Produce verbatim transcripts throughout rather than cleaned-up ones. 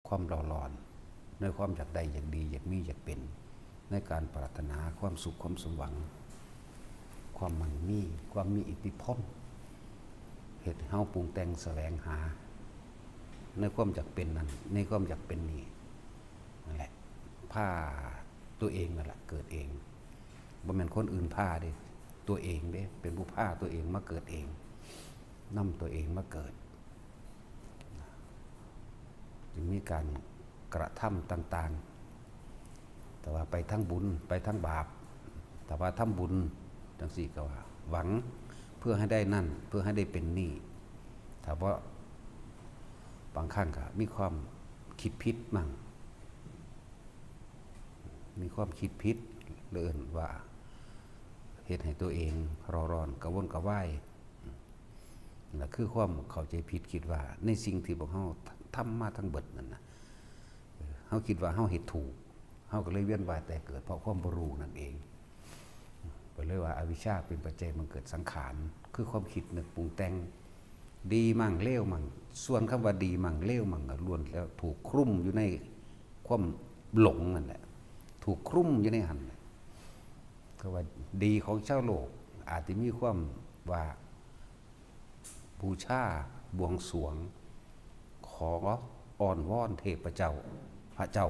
ความเร่าร้อน ในความอยากได้อยากดีอยากมีอยากเป็น ในการปรารถนาความสุขความสมหวัง ความมั่งมี ความมีอิทธิพล เฮ็ดให้เฮาปรุงแต่งแสวงหา ในความอยากเป็นนั้น ในความอยากเป็นนี้ นั่นแหละ พาตัวเองนั่นแหละเกิดเอง บ่แม่นคนอื่นพาเด้ ตัวเองเด้ เป็นผู้พาตัวเองมาเกิดเอง นำตัวเองมาเกิด จึงมีการกระทำต่างๆ แต่ว่าไปทางบุญ ไปทางบาป แต่ว่าทำบุญจังซี่ก็ว่า หวังเพื่อให้ได้นั่น เพื่อให้ได้เป็นนี่ ถ้าว่าบางครั้งก็มีความคิดผิดมั่ง มีความคิดผิด เรื่องว่าเฮ็ดให้ตัวเองเร่าร้อนกระวนกระวาย นั่นคือความเข้าใจผิด คิดว่าในสิ่งที่พวกเฮาทำมาทั้งเบิดนั่นน่ะ เออ เฮาคิดว่าเฮาเฮ็ดถูก เฮาก็เลยเวียนว่ายตายเกิดเพราะความบ่รู้นั่นเอง ก็เลยว่าอวิชชาเป็นปัจจัยบังเกิดสังขาร คือความคิดนึกปรุงแต่ง ดีมั่งเลวมั่ง ส่วนคำว่าดีมั่งเลวมั่งก็ล้วนแล้วถูกคลุมอยู่ในความหลงนั่นแหละ ถูกคลุมอยู่ในหั่นแหละ ก็ว่าดีของชาวโลก อาจจะมีความว่า บูชาบวงสรวง ขออ้อนวอนเทพเจ้า พระเจ้า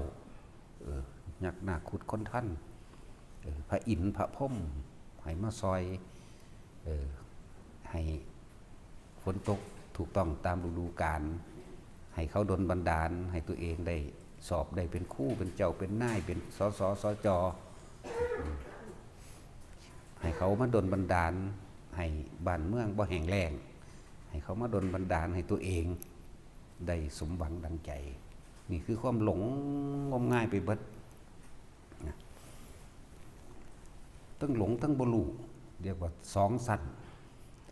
เออ ยักษ์นาคขุดคนทัน เออ พระอินทร์พระพรหมให้มาซอย เออ ให้ฝนตกถูกต้องตามฤดูกาล ให้เขาดลบันดาล ให้ตัวเองได้สอบได้เป็นครูเป็นเจ้าเป็นนายเป็น สส สจ ให้เขามาดลบันดาล ให้บ้านเมืองบ่แห้งแล้ง ให้เขามาดลบันดาลให้ตัวเองได้สมหวังดังใจ นี่คือความหลงงมงายไปเบิดนะ ทั้งหลงทั้งบ่รู้ เรียกว่าสองชั้น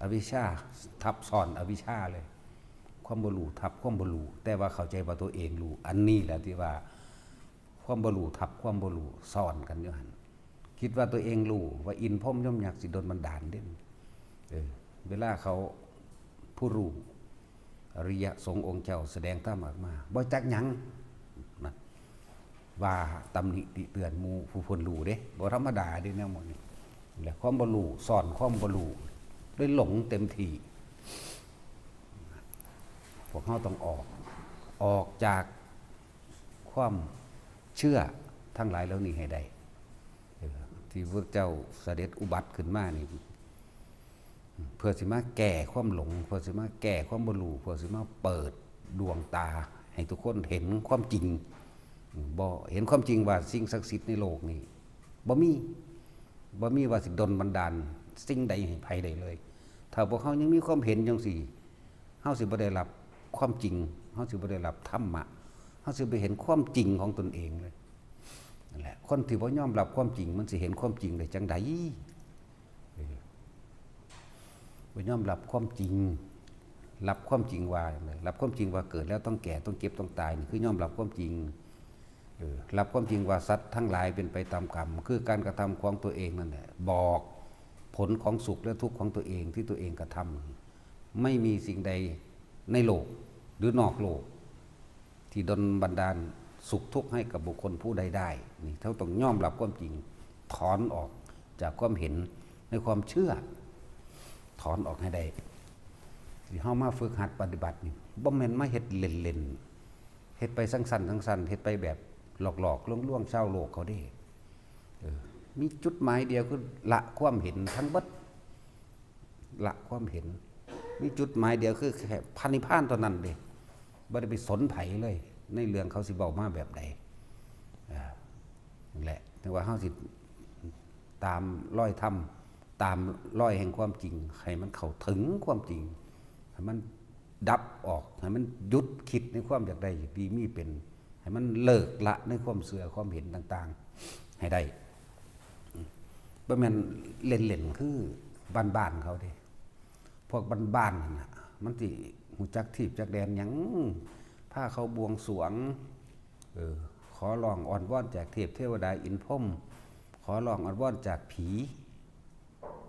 อวิชชาทับซ้อนอวิชชาเลย ความบ่รู้ทับความบ่รู้ แต่ว่าเข้าใจว่าตัวเองรู้ อันนี้แหละที่ว่า ความบ่รู้ทับความบ่รู้ซ้อนกันอยู่หั่น คิดว่าตัวเองรู้ ว่าอินทร์พรหมยมยักษ์สิดลบันดาลเด้ เออ เวลาเขาผู้รู้ อริยสงฆ์องค์เจ้าแสดงธรรมออกมา บ่จักหยัง นะ ว่าตำหนิติเตือนหมู่ผู้เพิ่นรู้เด้ บ่ธรรมดาเด้แนวหมู่นี้ และความบ่รู้ซ้อนความบ่รู้ เลยหลงเต็มที่ พวกเฮาต้องออก ออกจากความเชื่อทั้งหลายเหล่านี้ให้ได้ เออ ที่พระเจ้าเสด็จอุบัติขึ้นมานี่ เพื่อสิมาแก้ความหลง เพื่อสิมาแก้ความบ่รู้ เพื่อสิมาเปิดดวงตาให้ทุกคนเห็นความจริง บ่เห็นความจริงว่าสิ่งศักดิ์สิทธิ์ในโลกนี้ บ่มี บ่มีว่าสิดลบันดาลสิ่งใดให้ไผได้เลย ถ้าพวกเฮายังมีความเห็นจังซี่ เฮาสิบ่ได้รับความจริง เฮาสิบ่ได้รับธรรมะ เฮาสิบ่เห็นความจริงของตนเองเลย นั่นแหละ คนที่บ่ยอมรับความจริง มันสิเห็นความจริงได้จังใด เออ บ่ยอมรับความจริง รับความจริงว่า รับความจริงว่าเกิดแล้วต้องแก่ ต้องเจ็บ ต้องตาย นี่คือยอมรับความจริง เออ รับความจริงว่าสัตว์ทั้งหลายเป็นไปตามกรรม คือการกระทำของตัวเองนั่นแหละ บอกผลของสุขและทุกข์ของตัวเองที่ตัวเองกระทำ ไม่มีสิ่งใดในโลกหรือนอกโลก ที่ดลบันดาลสุขทุกข์ให้กับบุคคลผู้ใดได้ นี่เฮาต้องยอมรับความจริง ถอนออกจากความเห็นในความเชื่อ ถอนออกให้ได้ ที่เฮามาฝึกหัดปฏิบัตินี่ บ่แม่นมาเฮ็ดเล่นๆ เฮ็ดไปสังสรรค์สังสรรค์ เฮ็ดไปแบบหลอกๆ ลวงๆ ชาวโลกเขาเด้ เออ มีจุดหมายเดียวคือละความเห็นทั้งเบิด ละความเห็น มีจุดหมายเดียวคือแค่พระนิพพานเท่านั้นเด้ บ่ได้ไปสนไผเลย ในเรื่องเขาสิเว้ามาแบบใด อ่า นั่นแหละ ถึงว่าเฮาสิตามรอยธรรม ตามรอยแห่งความจริง ให้มันเข้าถึงความจริง ให้มันดับออก ให้มันหยุดคิดในความอยากได้อยากดีมีเป็น ให้มันเลิกละในความเชื่อความเห็นต่างๆ ให้ได้ บ่แม่นเล่นๆ คือบ้านๆ เขาเด้ พวกบ้านๆ นั่นน่ะ มันสิฮู้จักทีบจักแดนหยัง พาเขาบวงสรวง เออ ขอร้องอ้อนวอนจากเทพเทวดาอินทร์พรหม ขอร้องอ้อนวอนจากผี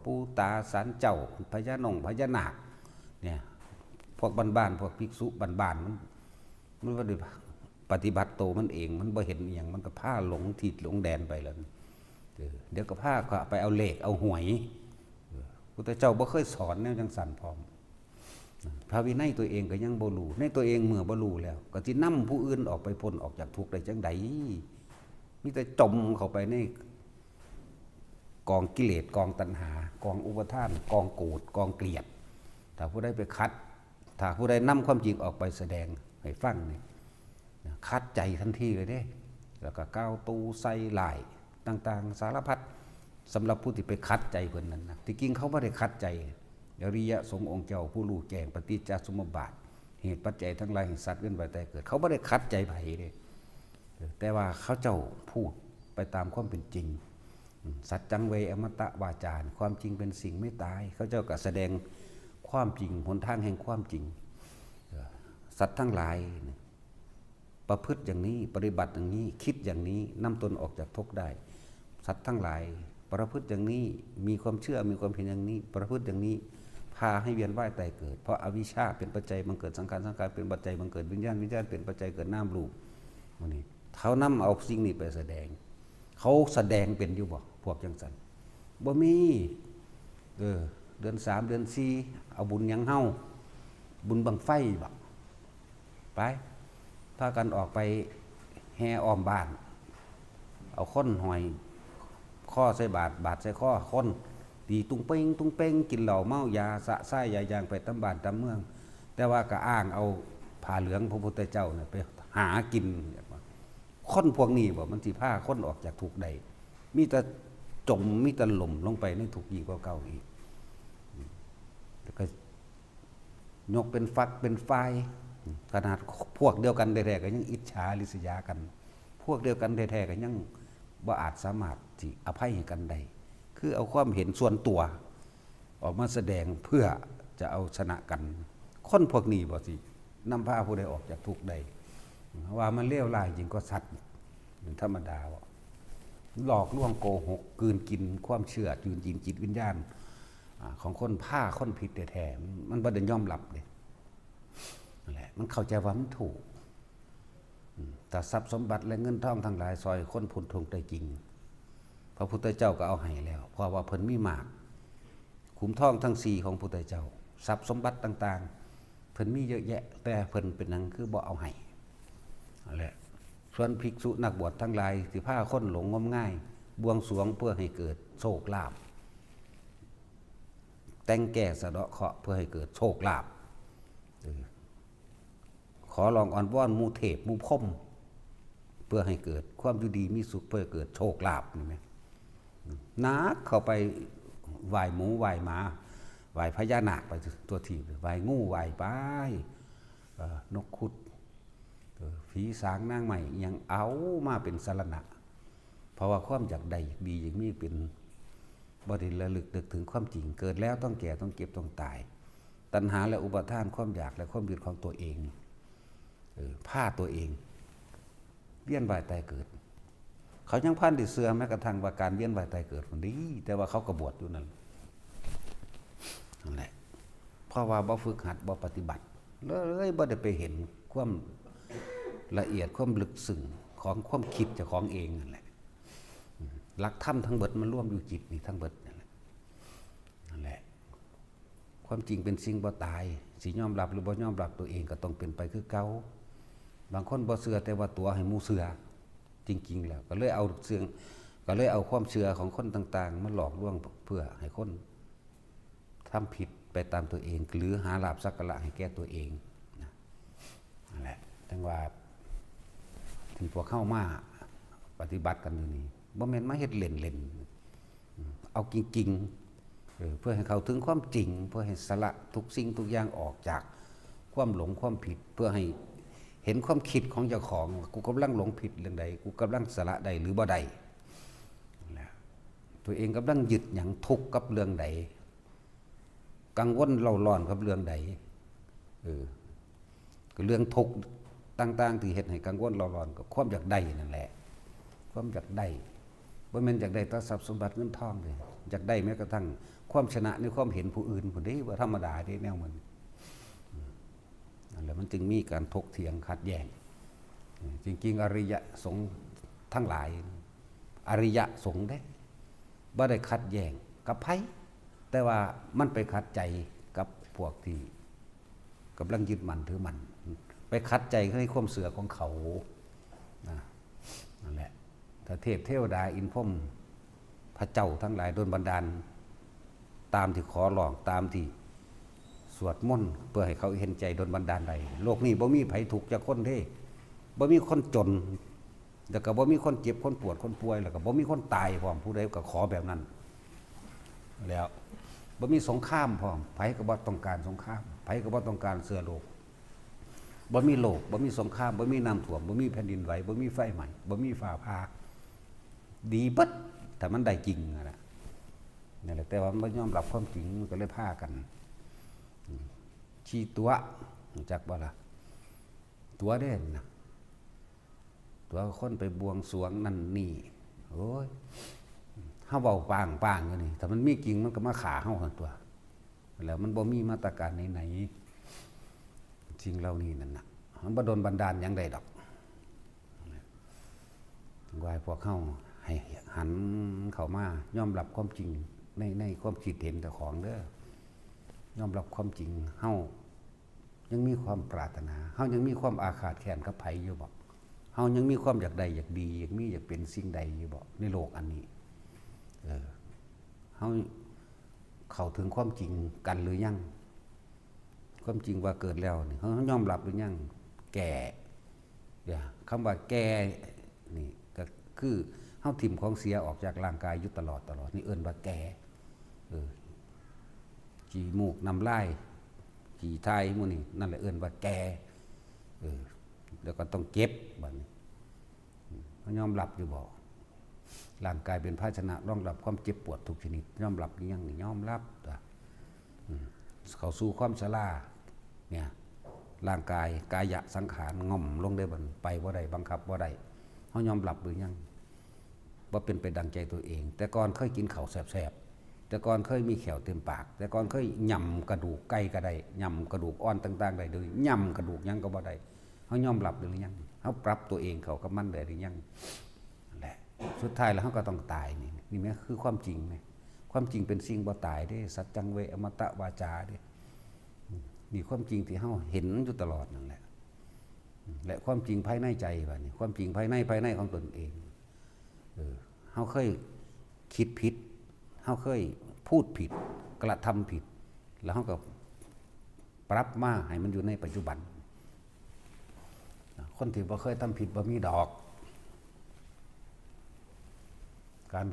ปู่ตาศาลเจ้า พญาหนงพญานาค เนี่ย พวกบ้านๆ พวกภิกษุบ้านๆ มัน มันบ่ได้ ปฏิบัติโตมันเอง มันบ่เห็นอีหยัง มันก็พาหลงทิศหลงแดนไปแล้ว เออ เดี๋ยวก็พาก็ไปเอาเลขเอาหวย เออ พุทธเจ้าบ่เคยสอนแนวจังซั่นพร้อม พระวินัยตัวเองก็ยังบ่รู้ ในตัวเองเมื่อบ่รู้แล้ว ก็สินำผู้อื่นออกไปพ้นออกจากทุกข์ได้จั่งใด มีแต่จมเข้าไปในกองกิเลส กองตัณหา กองอุปาทาน กองโกรธ กองเกลียด ถ้าผู้ใดไปขัด ถ้าผู้ใดนำความจริงออกไปแสดงให้ฟังนี่ ขัดใจทันทีเลยเด้ แล้วก็กล่าวตู่ใส่ร้ายต่างๆ สารพัด สำหรับผู้ที่ไปขัดใจเพิ่นนั้นนะ ที่จริงเขาบ่ได้ขัดใจ อริยสงฆ์องค์เจ้าผู้รู้แจ้งปฏิจจสมุปบาท เหตุปัจจัยทั้งหลายแห่งสัตว์เวียนว่ายตายเกิด เขาบ่ได้ขัดใจไผเด้ แต่ว่าเขาเจ้าพูดไปตามความเป็นจริง อืม สัจจังเวอมตะวาจา ความจริงเป็นสิ่งไม่ตาย เขาเจ้าก็แสดงความจริง หนทางแห่งความจริง เอ่อ สัตว์ทั้งหลาย ประพฤติอย่างนี้ ปฏิบัติอย่างนี้ คิดอย่างนี้ นำตนออกจากทุกข์ได้ สัตว์ทั้งหลาย ประพฤติอย่างนี้ มีความเชื่อ มีความเห็นอย่างนี้ ประพฤติอย่างนี้ พาให้เวียนว่ายตายเกิด เพราะอวิชชาเป็นปัจจัยบังเกิดสังขาร สังขารเป็นปัจจัยบังเกิดวิญญาณ วิญญาณเป็นปัจจัยเกิดนามรูป หมู่นี้ เขานำเอาสิ่งนี้ไปแสดง เขาแสดงเป็นอยู่บ่ พวกจังซั่น บ่มี เออ เดือนสาม เดือนสี่ เอาบุญหยังเฮา บุญบั้งไฟบ่ ไป พากันออกไปแห่อ้อมบ้าน เอาคนห้อยคอใส่บาตร บาตรใส่คอคน ตีตุ้งเป้งตุ้งเป้ง กินเหล้าเมายาสะซ้ายยายางไปตามบ้านตามเมือง แต่ว่าก็อ้างเอาผ้าเหลืองพระพุทธเจ้าเนี่ยไปหากิน คนพวกนี้บ่ มันสิพาคนออกจากทุกข์ได้ มีแต่จม มีแต่ล่มลงไปในทุกข์ยิ่งกว่าเก่าอีก แล้วก็ยกเป็นฝักเป็นฝ่าย ขนาดพวกเดียวกันแท้ๆก็ยังอิจฉาริษยากัน พวกเดียวกันแท้ๆก็ยังบ่อาจสามารถที่อภัยให้กันได้ คือเอาความเห็นส่วนตัว ออกมาแสดงเพื่อจะเอาชนะกัน คนพวกนี้บ่สินำพาผู้ใดออกจากทุกข์ได้ ว่ามันเลวร้ายยิ่งกว่าสัตว์ เป็นธรรมดาบ่ หลอกลวงโกหก กลืนกินความเชื่อ กลืนกินจิตวิญญาณ อ่า ของคน พาคนผิดแท้ๆ มันบ่ได้ยอมรับเด้ นั่นแหละ มันเข้าใจว่ามันถูก อืม แต่ทรัพย์สมบัติและเงินทองทั้งหลายซอยคนพ้นทุกข์ได้จริง พระพุทธเจ้าก็เอาให้แล้ว เพราะว่าเพิ่นมีมาก ขุมทองทั้งสี่ของพุทธเจ้า ทรัพย์สมบัติต่างๆ เพิ่นมีเยอะแยะ แต่เพิ่นเป็นหยังคือบ่เอาให้ นั่นแหละ ส่วนภิกษุนักบวชทั้งหลายที่พาคนหลงงมงาย บวงสรวงเพื่อให้เกิดโชคลาภ แต่งแก้สะเดาะเคราะห์เพื่อให้เกิดโชคลาภ เออ ขอร้องอ้อนวอนหมู่เทพหมู่พรหม เพื่อให้เกิดความอยู่ดีมีสุข เพื่อให้เกิดโชคลาภนี่แหม หนักเข้าไป ไหว้หมูไหว้หมา ไหว้พญานาคไปทั่วทีป ไหว้งูไหว้ปลา เอ่อ นกครุฑ เอ่อ ผีสางนางไม้ อิหยังเอามาเป็นสรณะ เพราะว่าความอยากได้อยากดีอยากมีเป็น บ่ได้ระลึกนึกถึงความจริง เกิดแล้วต้องแก่ต้องเจ็บต้องตาย ตัณหาและอุปาทาน ความอยากและความยึดของตัวเอง เออ พาตัวเอง เวียนว่ายตายเกิด เขายังพันได้เชื่อแม้กระทั่งว่าการเวียนว่ายตายเกิดมันดี แต่ว่าเขาก็บวชอยู่นั่น นั่นแหละ เพราะว่าบ่ฝึกหัด บ่ปฏิบัติ เลยบ่ได้ไปเห็นความละเอียด ความลึกซึ้งของความคิดเจ้าของเองนั่นแหละ อืม หลักธรรมทั้งเบิดมันรวมอยู่จิตนี่ทั้งเบิดนั่นแหละ นั่นแหละ ความจริงเป็นสิ่งบ่ตาย สิยอมรับหรือบ่ยอมรับตัวเองก็ต้องเป็นไปคือเก่า บางคนบ่เชื่อแต่ว่าตั๋วให้หมู่เชื่อ จริงๆ แล้วก็เลยเอาเชื่อ ก็เลยเอาความเชื่อของคนต่างๆ มาหลอกลวงเพื่อให้คนทำผิดไปตามตัวเอง หรือหาลาภสักการะให้แก่ตัวเองนะ นั่นแหละ จั่งว่าที่พวกเฮามาปฏิบัติกันอยู่นี่ บ่แม่นมาเฮ็ดเล่นๆ อืม เอาจริงๆ เออ เพื่อให้เข้าถึงความจริง เพื่อให้สละทุกสิ่งทุกอย่างออกจากความหลงความผิด เพื่อให้เห็นความคิดของเจ้าของ ว่ากูกำลังหลงผิดเรื่องใด กูกำลังสละได้หรือบ่ได้ นั่นแหละ ตัวเองกำลังยึดหยัง ทุกข์กับเรื่องใด กังวลเร่าร้อนกับเรื่องใด เออ ก็เรื่องทุกข์ต่างๆ ที่เฮ็ดให้กังวลเร่าร้อน ก็ความอยากได้นั่นแหละ ความอยากได้ บ่แม่นอยากได้แต่ทรัพย์สมบัติเงินทองเด้ อยากได้แม้กระทั่งความชนะในความเห็นผู้อื่นพุ้นเด้ บ่ธรรมดาเด้แนวมัน อืม นั่นแหละ มันจึงมีการถกเถียงขัดแย้ง จริงๆ อริยสงฆ์ทั้งหลาย อริยสงฆ์เด้ บ่ได้ขัดแย้งกับไผ แต่ว่ามันไปขัดใจกับพวกที่กำลังยึดมั่นถือมั่น ไปขัดใจในความเชื่อของเขา นะ นั่นแหละ ถ้าเทพเทวดาอินพรหมพระเจ้าทั้งหลายดลบันดาล ตามที่ขอร้อง ตามที่สวดมนต์ เพื่อให้เขาเห็นใจดลบันดาลได้ โลกนี้บ่มีไผทุกข์จักคนเด้ บ่มีคนจน แล้วก็บ่มีคนเจ็บ คนปวด คนป่วย แล้วก็บ่มีคนตายพร้อม ผู้ใดก็ขอแบบนั้น แล้วบ่มีสงครามพร้อม ไผก็บ่ต้องการสงคราม ไผก็บ่ต้องการเชื้อโรค บ่มีโรค บ่มีสงคราม บ่มีน้ำท่วม บ่มีแผ่นดินไหว บ่มีไฟไหม้ บ่มีฟ้าผ่า ดีเบิด ถ้ามันได้จริงนั่นแหละ นั่นแหละ แต่ว่ามันบ่ยอมรับความจริง มันก็เลยพากัน อืม ขี้ตั๋ว รู้จักบ่ล่ะ ตั๋วเด้นะ ตั๋วคนไปบวงสรวงนั่นนี่ โอ้ย เฮาเว้าปางๆ อยู่นี่ ถ้ามันมีจริงมันก็มาฆ่าเฮาหั่นตั่ว แล้วมันบ่มีมาตรการไหนๆ สิ่งเหล่านี้นั่นน่ะ มันบ่ดลบันดาลหยังได้ดอก ว่าให้พวกเฮาให้หันเข้ามายอมรับความจริงใน ในความคิดเห็นเจ้าของเด้อ ยอมรับความจริง เฮายังมีความปรารถนา เฮายังมีความอาฆาตแค้นกับไผอยู่บ่ เฮายังมีความอยากได้อยากดี อยากมีอยากเป็นสิ่งใดอยู่บ่ ในโลกอันนี้ เออ เฮาเข้าถึงความจริงกันหรือยัง ความจริงว่าเกิดแล้วนี่ เฮายอมรับหรือยัง แก่ เดี๋ยว คำว่าแก่นี่ก็คือเฮาถิ่มของเสียออกจากร่างกายอยู่ตลอดตลอด นี่เอิ้นว่าแก่ เออ ขี้มูกน้ำลาย ขี้ถ่ายหมู่นี่ นั่นแหละเอิ้นว่าแก่ เออ แล้วก็ต้องเจ็บ บัดนี้ เฮายอมรับอยู่บ่ ร่างกายเป็นภาชนะรองรับความเจ็บปวดทุกชนิด ยอมรับหรือยังนี่ ยอมรับตั๊ว อืม เข้าสู่ความชรา เนี่ย ร่างกาย กายะสังขารง่อมลงได้บัดนี้ ไปบ่ได้ บังคับบ่ได้ เฮายอมรับหรือยัง บ่เป็นไปดังใจตัวเอง แต่ก่อนเคยกินข้าวแซ่บๆ แต่ก่อนเคยมีแข้วเต็มปาก แต่ก่อนเคยย่ำกระดูกไก่ก็ได้ ย่ำกระดูกอ่อนต่างๆ ได้ เดี๋ยวนี้ย่ำกระดูกหยังก็บ่ได้ เฮายอมรับหรือยัง เฮาปรับตัวเองเข้ากับมันได้หรือยัง นั่นแหละ สุดท้ายแล้วเฮาก็ต้องตายนี่ นี่แหมคือความจริงแหม ความจริงเป็นสิ่งบ่ตายเด้ สัจจังเวอมตะวาจาเด้ นี่ความจริงที่เฮาเห็นอยู่ตลอดนั่นแหละ และความจริงภายในใจบัดนี้ ความจริงภายใน ภายในของตนเอง เออ เฮาเคยคิดผิด เฮาเคยพูดผิด กระทำผิด แล้วเฮาก็ปรับมาให้มันอยู่ในปัจจุบัน คนที่บ่เคยทำผิดบ่มีดอก การ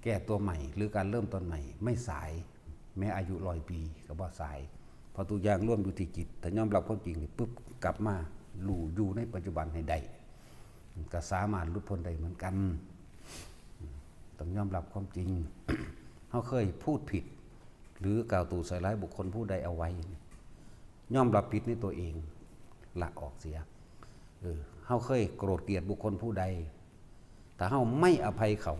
แก้ตัวใหม่หรือการเริ่มต้นใหม่ไม่สาย แม้อายุร้อยปีก็บ่สาย เพราะทุกอย่างรวมอยู่ที่จิต ถ้ายอมรับความจริงนี่ปุ๊บ กลับมารู้อยู่ในปัจจุบันให้ได้ ก็สามารถหลุดพ้นได้เหมือนกัน ต้องยอมรับความจริง เฮาเคยพูดผิด หรือกล่าวตู่ใส่ร้ายบุคคลผู้ใดเอาไว้ ยอมรับผิดในตัวเอง ละออกเสีย เออ เฮาเคยโกรธเกลียดบุคคลผู้ใด ถ้าเฮาไม่อภัยเขา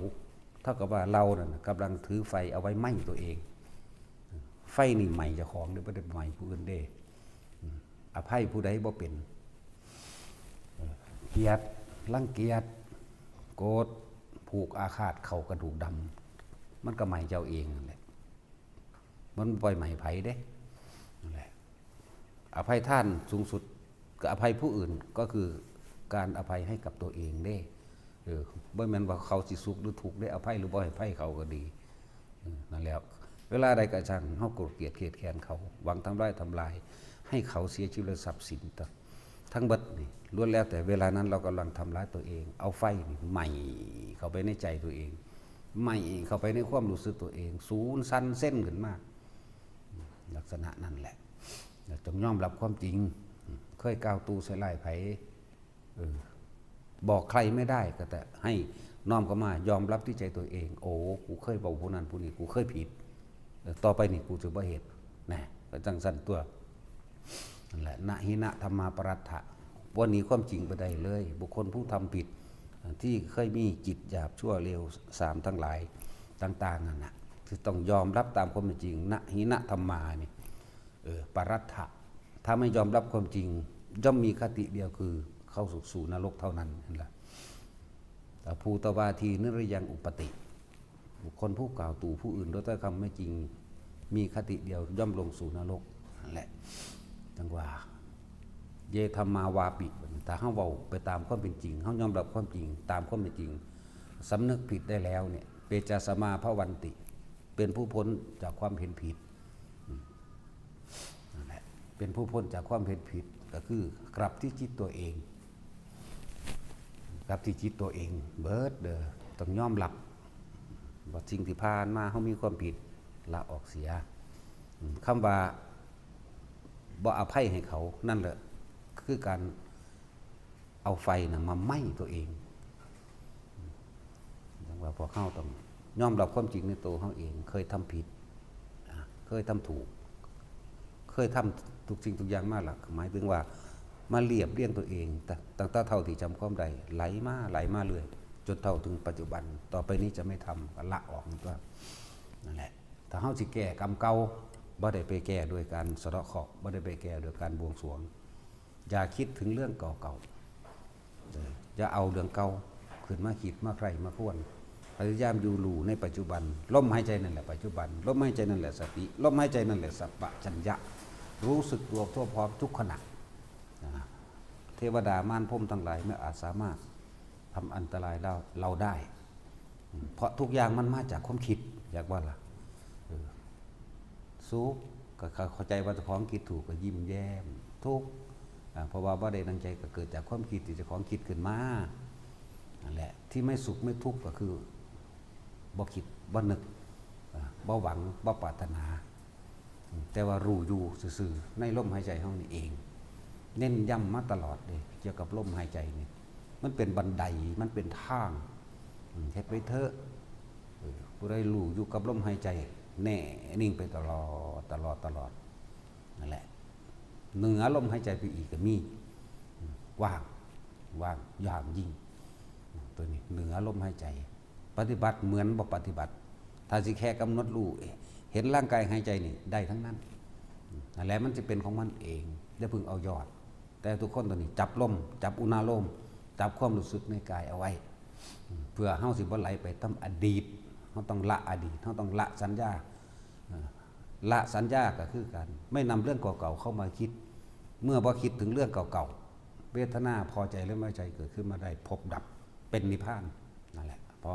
เท่ากับว่าเรานั่นน่ะกำลังถือไฟเอาไว้ไหม้ตัวเอง ไฟนี่ไหม้เจ้าของเด้ บ่ได้ไหม้ผู้อื่นเด้ อืม อภัยผู้ใดบ่เป็น เออ เกลียด รังเกียจ โกรธ ผูกอาฆาตเข้ากระดูกดำ มันก็ไหม้เจ้าเองนั่นแหละ มันบ่ปล่อยไหม้ไผเด้ นั่นแหละ อภัยทานสูงสุดก็อภัยผู้อื่น ก็คือการอภัยให้กับตัวเองเด้ เออ บ่แม่นว่าเขาสิสุขหรือทุกข์เด้ อภัยหรือบ่ให้อภัยเขาก็ดี เออ นั่นแหละ เวลาใดก็ช่าง เฮาโกรธเกลียดเคียดแค้นเขา หวังทำร้ายทำลาย ให้เขาเสียชีวิตและทรัพย์สิน ทั้งเบิดนี่ ล้วนแล้วแต่เวลานั้นเรากำลังทำร้ายตัวเอง เอาไฟนี่ไหม้เข้าไปในใจตัวเอง ไหม้เข้าไปในความรู้สึกตัวเอง สูญสั่นเส้นขึ้นมา ลักษณะนั่นแหละ จงยอมรับความจริง เคยกล่าวตู่ใส่ร้ายไผ เออ บอกใครไม่ได้ ก็แต่ให้น้อมเข้ามายอมรับที่ใจตัวเอง โอ้ กูเคยเว้าผู้นั้นผู้นี้ กูเคยผิด เออ ต่อไปนี่กูจะบ่เฮ็ด นะ ก็จั่งซั่นตั๊ว นั่นแหละ นะหินะธัมมาปรัตถะ บ่หนีความจริงไปได้เลย บุคคลผู้ทำผิด ที่เคยมีจิตหยาบชั่วเลวทรามทั้งหลายต่างๆ นั่นน่ะ ที่ต้องยอมรับตามความเป็นจริง นะหินะธัมมานี่ เออ ปรัตถะ ถ้าไม่ยอมรับความจริง ย่อมมีคติเดียวคือ เข้าสู่สู่นรกเท่านั้นนั่นแหละ แต่ภูตวาทีนิรยังอุปติ บุคคลผู้กล่าวตู่ผู้อื่นโดยถ้อยคำไม่จริง มีคติเดียวย่อมลงสู่นรกนั่นแหละ จังว่า เยธรรมาวาปิ ถ้าเฮาเว้าไปตามความเป็นจริง เฮายอมรับความจริง ตามความเป็นจริง สำนึกผิดได้แล้วเนี่ย เปจาสมาภวันติ เป็นผู้พ้นจากความเห็นผิด อืม นั่นแหละ เป็นผู้พ้นจากความเห็นผิด ก็คือกลับที่จิตตัวเอง กลับที่จิตตัวเอง เบิดเด้อ ต้องยอมรับ ว่าสิ่งที่ผ่านมาเฮามีความผิด ละออกเสีย อืม คำว่าบ่อภัยให้เขา นั่นแหละ คือการเอาไฟน่ะมาไหม้ตัวเอง จังว่าพวกเฮาต้องยอมรับความจริงในตัวเฮาเอง เคยทำผิด อ่ะ เคยทำถูก เคยทำทุกสิ่งทุกอย่างมาละ หมายถึงว่ามาเรียบเรียงตัวเอง ตั้ง ตั้งแต่เท่าที่จำความได้ ไหลมา ไหลมาเรื่อย จนเท่าถึงปัจจุบัน ต่อไปนี้จะไม่ทำ ก็ละออกมันก็ นั่นแหละ ถ้าเฮาสิแก้กรรมเก่า บ่ได้ไปแก้โดยการสะเดาะเคราะห์ บ่ได้ไปแก้โดยการบวงสรวง อย่าคิดถึงเรื่องเก่าๆ เออ อย่าเอาเรื่องเก่าขึ้นมาคิด มาใคร่มาครวญ พยายามอยู่รู้ในปัจจุบัน ลมหายใจนั่นแหละปัจจุบัน ลมหายใจนั่นแหละสติ ลมหายใจนั่นแหละสัมปชัญญะ รู้สึกตัวทั่วพร้อมทุกขณะ นะ เทวดามารพรหมทั้งหลายไม่อาจสามารถทำอันตรายเรา เราได้ อืม เพราะทุกอย่างมันมาจากความคิด อยากว่าล่ะ เออ สุขก็เข้าใจว่าเจ้าของคิดถูกก็ยิ้มแย้ม ทุกข์ อ่า เพราะว่าบ่ได้ดังใจก็เกิดจากความคิดที่เจ้าของคิดขึ้นมา นั่นแหละ ที่ไม่สุขไม่ทุกข์ก็คือ บ่คิด บ่นึก อ่า บ่หวัง บ่ปรารถนา อืม แต่ว่ารู้อยู่ซื่อๆ ในลมหายใจเฮานี่เอง เน้นย้ำมาตลอดเด้ เกี่ยวกับลมหายใจนี่ มันเป็นบันได มันเป็นทาง อืม เฮ็ดไปเถอะ เออ ผู้ใดรู้อยู่กับลมหายใจ แน่นิ่งไปตลอด ตลอด ตลอด นั่นแหละ เหนือลมหายใจไปอีกก็มี อืม ว่าง ว่าง อย่างยิ่ง อืม ตัวนี้เหนือลมหายใจ ปฏิบัติเหมือนบ่ปฏิบัติ ถ้าสิแค่กำหนดรู้ เอ๊ะ เห็นร่างกายหายใจนี่ ได้ทั้งนั้น อืม นั่นแหละ มันจะเป็นของมันเอง อย่าเพิ่งเอายอด แต่ทุกคนตอนนี้จับลม จับอุณาโลม จับความรู้สึกในกายเอาไว้ อืม เพื่อเฮาสิบ่ไหลไปตามอดีต เฮาต้องละอดีต เฮาต้องละสัญญา เอ่อ ละสัญญาก็คือการไม่นำเรื่องเก่าๆเข้ามาคิด เมื่อบ่คิดถึงเรื่องเก่าๆ เวทนาพอใจและไม่พอใจเกิดขึ้นมาได้ พบดับ เป็นนิพพาน นั่นแหละ พอ